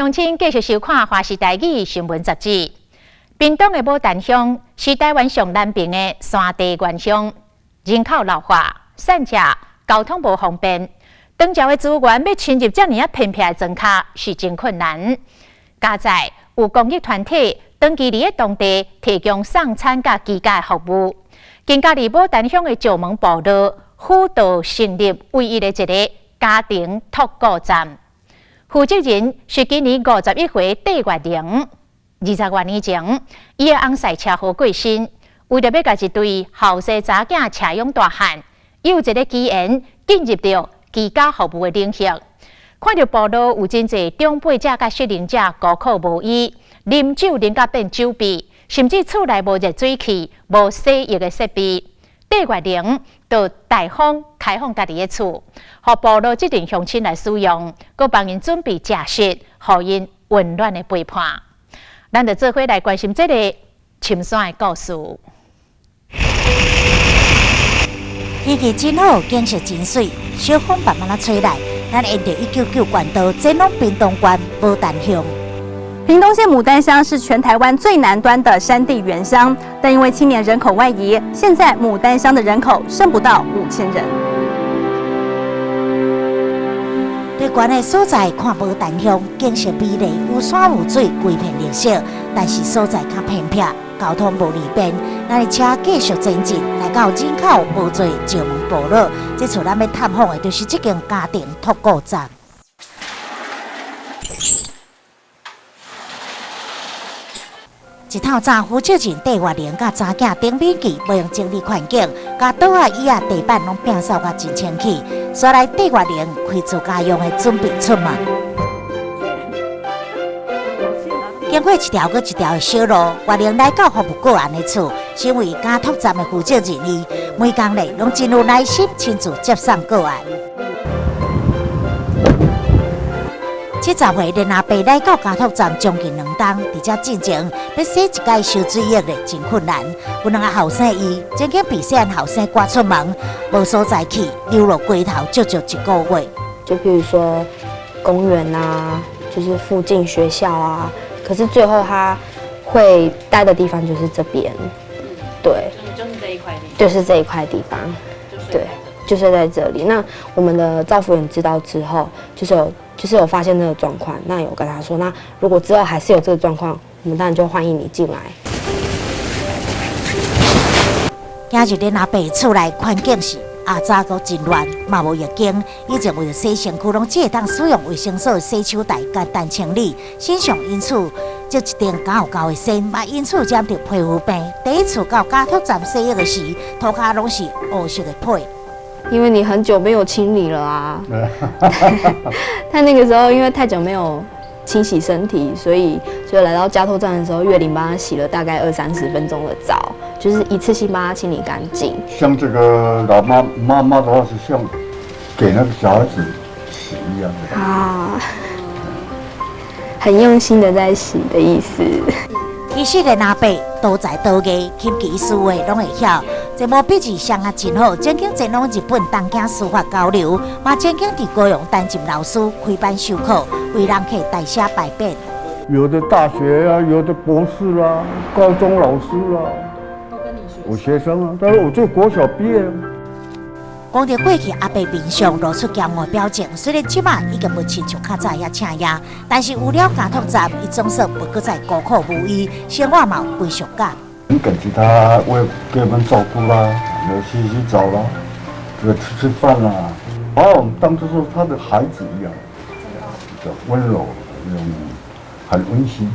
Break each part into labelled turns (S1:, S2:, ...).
S1: 鄉親繼續收看《華視台語新聞雜誌》。屏東的牡丹鄉是台灣上南邊的山地原鄉，人口老化、散赤，交通無方便，長照的資源欲侵入遮爾仔偏僻的莊跤是真困難。佳哉有公益團體長期佇咧當地提供送餐佮居家的服務。今家佇牡丹鄉的石門部落輔導成立唯一的一个家庭託顧站。負責人是今年51歲戴月玲，20多年前，伊的翁婿車禍過身，為著欲共一對後生查囝捙養大漢，伊有一个機緣進入著居家服務的領域，看著部落有真濟長輩者佮失能者孤苦無依，啉酒啉甲變酒醉，甚至厝內無熱水器、無洗浴的設備，戴月玲就大方開放家己的厝，予部落這陣鄉親來使用，閣幫𪜶準備食食，予𪜶溫暖的陪伴。咱就做伙來關心這个深山的故事。
S2: 天氣真好，景色真媠，小風慢慢仔吹來，咱沿著199縣道前往屏東縣牡丹鄉。
S3: 屏東縣牡丹鄉是全台灣最南端的山地原鄉，但因為青年人口外移，現在牡丹鄉的人口剩不到5000人。
S2: 佇懸的所在看牡丹鄉，景色美麗，有山有水，規片綠色。但是所在較偏僻，交通無利便。咱的車繼續前進，來到人口無濟石門部落。這次咱欲探訪的就是這間家庭託顧站。一透早，負責人戴月玲佮查囝丁美琪無閒整理環境，共桌仔椅仔地板攏摒掃甲真清氣。煞來戴月玲開自家用的準備出門。經過一條閣一條的小路，月玲來到服務個案的厝，身為家託站的負責人，伊每工咧攏真有耐心，親自接送個案。70歲連阿伯來到家託站將近兩冬，佇遮進前欲洗一擺燒水浴咧真困難。有兩个後生伊曾經被細漢後生趕出門，無所在去，流落街頭足足一個月。
S4: 就譬如說公園啊，就是附近學校啊，可是最後他會待的地方就是這邊，對，
S5: 就是這一塊地方，
S4: 就是這一塊地方，對，就是在這裡。那我們的照服員知道之後，就是有發現這個狀況，那有跟他說，那如果之後還是有這個狀況，我們當然就歡迎你進來。
S2: 今日恁阿伯厝內環境是阿早閣真亂，嘛無浴間，以前為著洗身軀，攏只會當使用衛生所的洗手台簡單清理，身上因此這一頂厚厚的身，嘛因此染著皮膚病。第一次到家託站洗浴的時，塗跤攏是烏色的皮。
S4: 因為你很久沒有清理了啊，他那個時候因為太久沒有清洗身體，所以就來到家託站的時候，月玲幫他洗了大概二三十分鐘的澡，就是一次性幫他清理乾淨。
S6: 像這個老媽媽媽的話，是像給那個小孩子洗一樣的
S4: 啊，很用心的在洗的意思。
S2: 其實連阿伯多才多藝，琴棋書畫攏會曉。這毛筆字寫啊真好，曾經前往日本東京書法交流，嘛曾經佇高雄擔任老師開班授課，為人客代寫牌匾。
S6: 有的大學啊，有的博士啦，啊，高中老師啦，
S5: 都跟你學。
S6: 我學生啊，但是我就國小畢業。
S2: 講著過去阿伯面上露出驕傲表情，雖然這馬已經無親像較早遐請業，但是有了家託站，伊總算無閣再孤苦無依，生活嘛有歸屬感。
S6: 很感激他為給我們照顧啦，洗洗澡啦，這個吃吃飯啦，把我們當作是他的孩子一樣，比較溫柔，那種很溫馨。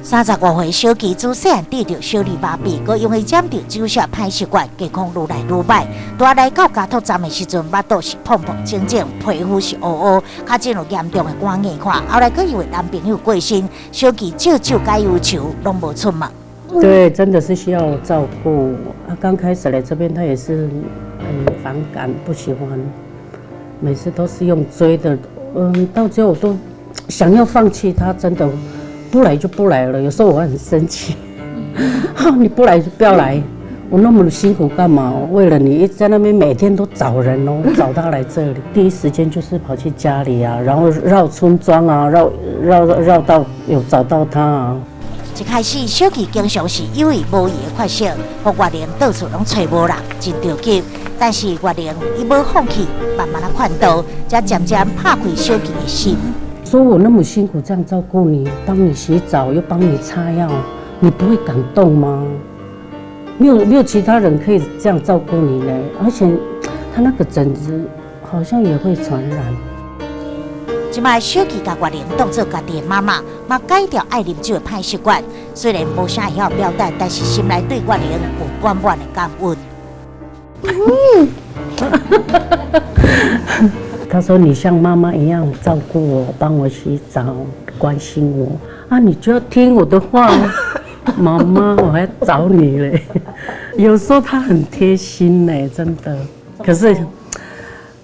S2: 35歲小琪自細漢得著小兒麻痹，閣因為染著酒色歹習慣，健康愈來愈歹。拄仔來到家託站的時陣，腹肚是膨膨腫腫，皮膚是烏烏，較真有嚴重的肝硬化。後來閣因為男朋友過身，小琪借酒解憂愁，攏無出門。
S7: 對，真的是需要照顧。啊，剛開始來這邊，他也是很反感，不喜歡，每次都是用追的。到最後我都想要放棄他，真的。不來就不來了，有時候我很生氣，你不來就不要來，我那麼辛苦幹嘛？為了你一直在那邊每天都找人哦，找他來這裡，第一時間就是跑去家裡啊，然後繞村莊啊，繞繞繞到有找到他啊。
S2: 一開始，小琪經常是有意無意的缺席，予月玲到處攏揣無人，真著急。但是月玲伊無放棄，慢慢仔勸導，才漸漸拍開小琪的心。
S7: 說我那麼辛苦這樣照顧你，幫你洗澡又幫你擦藥，你不會感動嗎？沒有其他人可以這樣照顧你呢，而且他那個疹子好像也會傳染。
S2: 這擺小琪共月玲當做家己的媽媽，嘛改掉愛啉酒的歹習慣。雖然無啥會曉表達，但是心內對月玲有滿滿的感恩。
S7: 他說：“你像媽媽一樣照顧我，幫我洗澡，關心我啊，你就要聽我的話。媽媽，我還找你嘞。有時候他很貼心嘞，真的。可是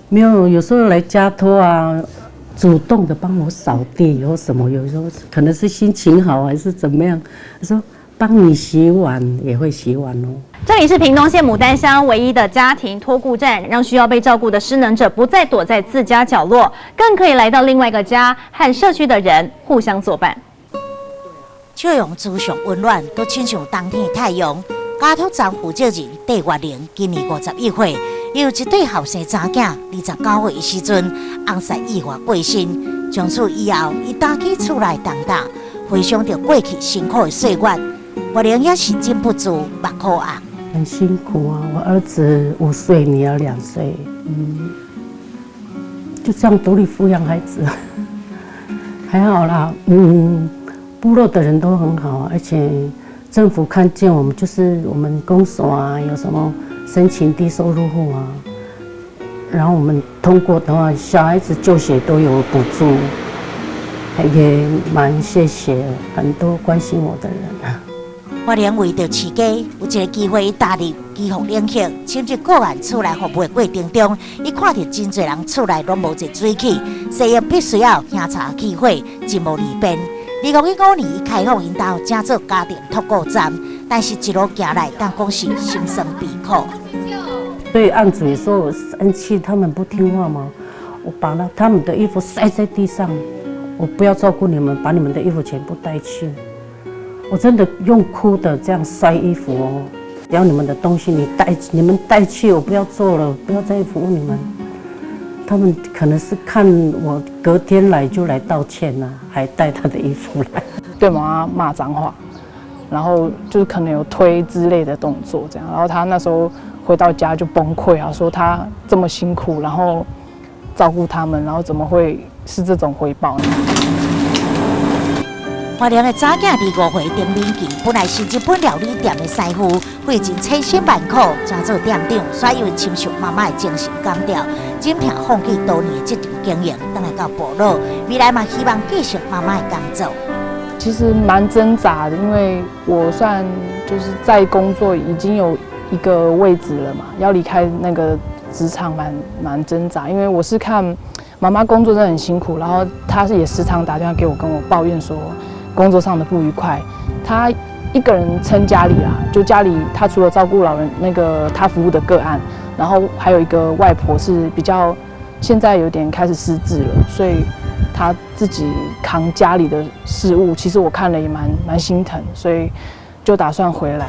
S7: 沒有，有時候來家托啊。”主動的幫我掃地或什麼，有時候可能是心情好還是怎麼樣，他說幫你洗碗也會洗碗哦。
S3: 這裡是屏東縣牡丹鄉唯一的家庭托顧站，讓需要被照顧的失能者不再躲在自家角落，更可以來到另外一個家，和社區的人互相作伴。
S2: 笑容慈祥溫暖，都親像冬天的太陽。家托站負責人戴月玲今年51歲。有一對後生查囝，29歲的時陣，翁婿意外過身。從此以後，伊擔起厝內重擔，回想著過去辛苦的歲月，月玲也是忍不住目眶紅。
S7: 很辛苦啊！我兒子5歲，女兒2歲，就這樣獨立撫養孩子，還好啦。部落的人都很好，而且政府看見我們，就是我們公所啊，有什麼申請低收入戶啊，然後我們通過的話，小孩子就學都有補助，也蠻謝謝很多關心我的人啊。
S2: 月玲為著飼家，有一個機會踏入居服領域，深入個案厝內服務的過程中，伊看著真濟人厝內攏無熱水器，生活必須要興柴起火，真無利便。2015年，伊開放𪜶兜，成做家庭托顧站，但是一路行來，當講是心酸悲苦。
S7: 對案主有時候生氣，他們不聽話嘛，我把那他們的衣服摔在地上，我不要照顧你們，把你們的衣服全部帶去。我真的用哭的這樣摔衣服哦，要你們的東西你帶，你們帶去，我不要做了，不要再服務你們。他們可能是看我隔天來就來道歉了，還帶他的衣服來，
S5: 對媽媽罵髒話，然後就是可能有推之類的動作這樣，然後他那時候回到家就崩潰啊，說他這麼辛苦，然後照顧他們，然後怎麼會是這種回報呢？
S2: 月玲的查囝25歲丁敏琪，本來是日本料理店的師傅，費盡千辛萬苦成做店長，煞因為深受媽媽的精神感召，忍痛放棄多年的職場經營，轉來到部落，未來嘛希望繼續媽媽的工作。
S5: 其實蠻掙扎的，因為我算就是在工作已經有一個位置了嘛，要離開那個職場蠻掙扎，因為我是看媽媽工作真的很辛苦，然後她也時常打電話給我，跟我抱怨說工作上的不愉快。她一個人撐家裡啦，就家裡她除了照顧老人那個她服務的個案，然後還有一個外婆是比較現在有點開始失智了，所以她自己扛家裡的事務，其實我看了也蠻心疼，所以就打算回來。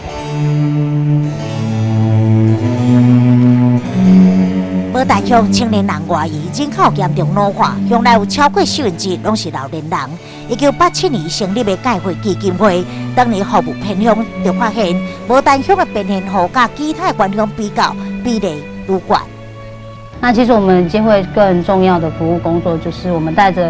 S2: 牡丹鄉青年人外移，人口嚴重老化，鄉內有超過1/4攏是老年人。1987年成立的蓋會基金會，當年服務偏鄉，就發現牡丹鄉的邊緣戶佮其他縣鄉比較，比例愈懸。
S8: 那其實我們基金會更重要的服務工作，就是我們帶著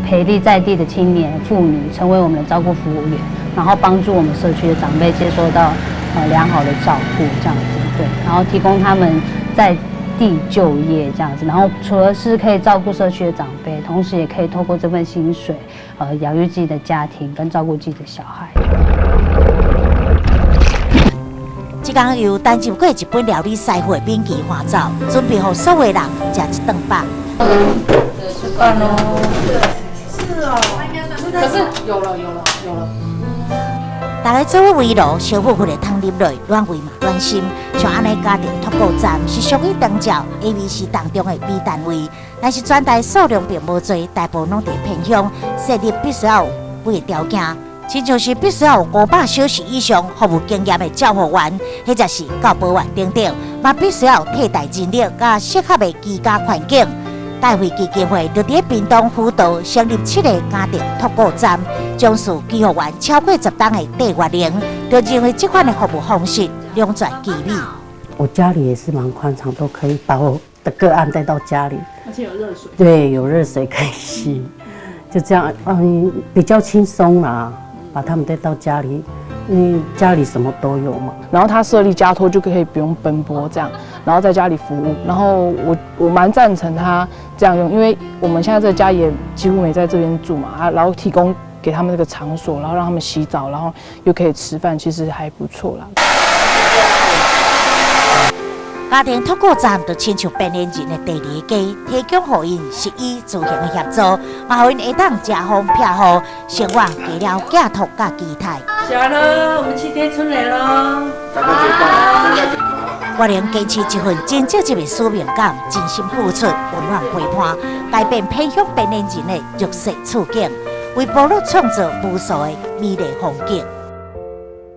S8: 培力在地的青年婦女，成為我們的照顧服務員，然後幫助我們社區的長輩接受到良好的照顧，這樣子對，然後提供他們在地就業這樣子，然後除了是可以照顧社區的長輩，同時也可以透過這份薪水，養育自己的家庭跟照顧自己的小孩。
S2: 這工由擔任過日本料理師傅的敏琪換走，準備予所有人食一頓飽。
S5: 吃飯嘍。對，是哦。可是有了，有了，有了。
S2: 大家做伙圍爐，燒火火會通入來，暖胃嘛暖心。像按呢家庭托顧站是屬於長照 A、B、C 當中的 B 單位，但是全台數量並無濟，大部分攏佇偏鄉設立，必須要有幾個條件，親像是必須要有500小時以上服務經驗的照護員，或者是教保員等等，嘛必須要有替代人力佮適合的居家環境。帶回基金會就佇屏東輔導成立七個家庭托顧站，總數居服員超過10冬的戴月玲，就認為這款的服務方式兩全其美。
S7: 我家裡也是蠻寬敞，都可以把我的個案帶到家裡，
S5: 而且有熱水。
S7: 對，有熱水可以洗，就這樣，比較輕鬆啦。把他們帶到家裡，因為家裡什麼都有嘛。
S5: 然後他設立家托就可以不用奔波這樣，然後在家裡服務。然後我蠻贊成他這樣用，因為我們現在這個家也幾乎沒在這邊住嘛，啊，然後提供給他們這個場所，然後讓他們洗澡，然後又可以吃飯，其實還不錯啦。
S2: 家庭托顧站就親像邊緣人的第二個家，提供予𪜶食衣住行的協助，嘛予𪜶會當遮風避雨，生活加了寄託佮期待。
S7: 小樂，我們去貼春聯囉。
S2: 我能堅持這份真積極的使命感，真心付出，溫暖陪伴，改變偏鄉邊緣人的弱勢處境，為部落創造無數的美麗風景。